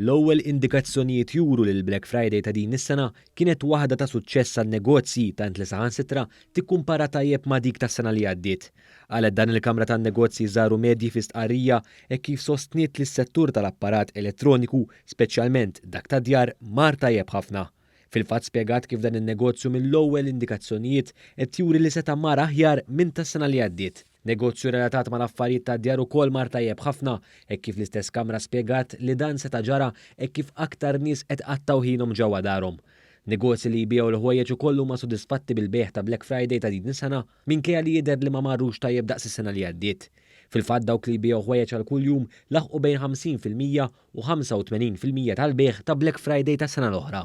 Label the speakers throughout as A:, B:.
A: L-ewwel indikazzjonijiet juru li l-Black Friday ta' din is-sena kienet waħda ta' suċċess għan-negozji tant li saħansitra tikkumpara tajjeb ma' dik tas-sena li għaddiet. Qalet dan il-Kamra tan-Negozji Żgħar u Medji fi stqarrija hekk kif sostniet li s-settur tal-apparat elettroniku, speċjalment dak tad-djar, mar tajjeb ħafna. Fil-fatt spjegat kif dan in-negozju mill-ewwel indikazzjonijiet qed juri li seta' mar aħjar minn tas-sena li għaddiet. Negozju relatat mal-affarijiet tad-djar ukoll mar tajjeb ħafna hekk kif l-istess Kamra spjegat li dan seta' ġara hekk kif aktar nies qed iqattgħu ħinhom ġewwa darhom. Negozji li jbigħu l-ħwejjeġ ukoll huma sodisfatti bil-bejgħ ta' Black Friday ta' din is-sena minkejja li jidher li ma marrux tajjeb daqs is-sena li għaddiet. Fil-fatt dawk li jbigħu ħwejjeġ għal kuljum laħqu bejn 50% u 85% tal-bejgħ ta' Black Friday tas-sena l-oħra.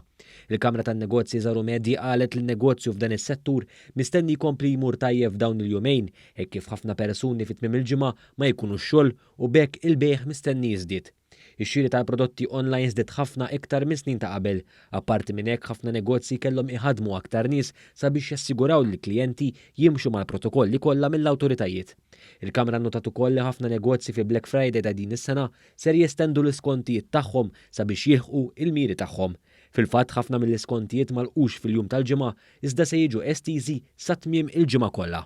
A: Il-Kamra tan-Negozji Żgħar u Medji qalet li n-negozju f'dan is-settur mistenni jkompli jmur tajjeb f'dawn il-jumejn hekk kif ħafna persuni fi tmiem il-ġimgħa ma jkunux xogħol u b'hekk il-bejgħ mistenni jiżdied. Ix-xiri tal-prodotti online żdied ħafna iktar minn snin ta' qabel. Apparti minn hekk ħafna negozji kellhom iħaddmu aktar nies sabiex jassiguraw li l-klijenti jimxu mal-protokolli kollha mill-awtoritajiet. Il-Kamra nnotat ukoll li ħafna negozji fi Black Friday ta' din is-sena ser jestendu l-iskontijiet tagħhom sabiex jilħqu il-miri tagħhom. Fil-fatt ħafna mill-iskontijiet ma lħqux fil-jum tal-Ġimgħa iżda se jiġu estiżi sa tmiem il-ġimgħa kollha.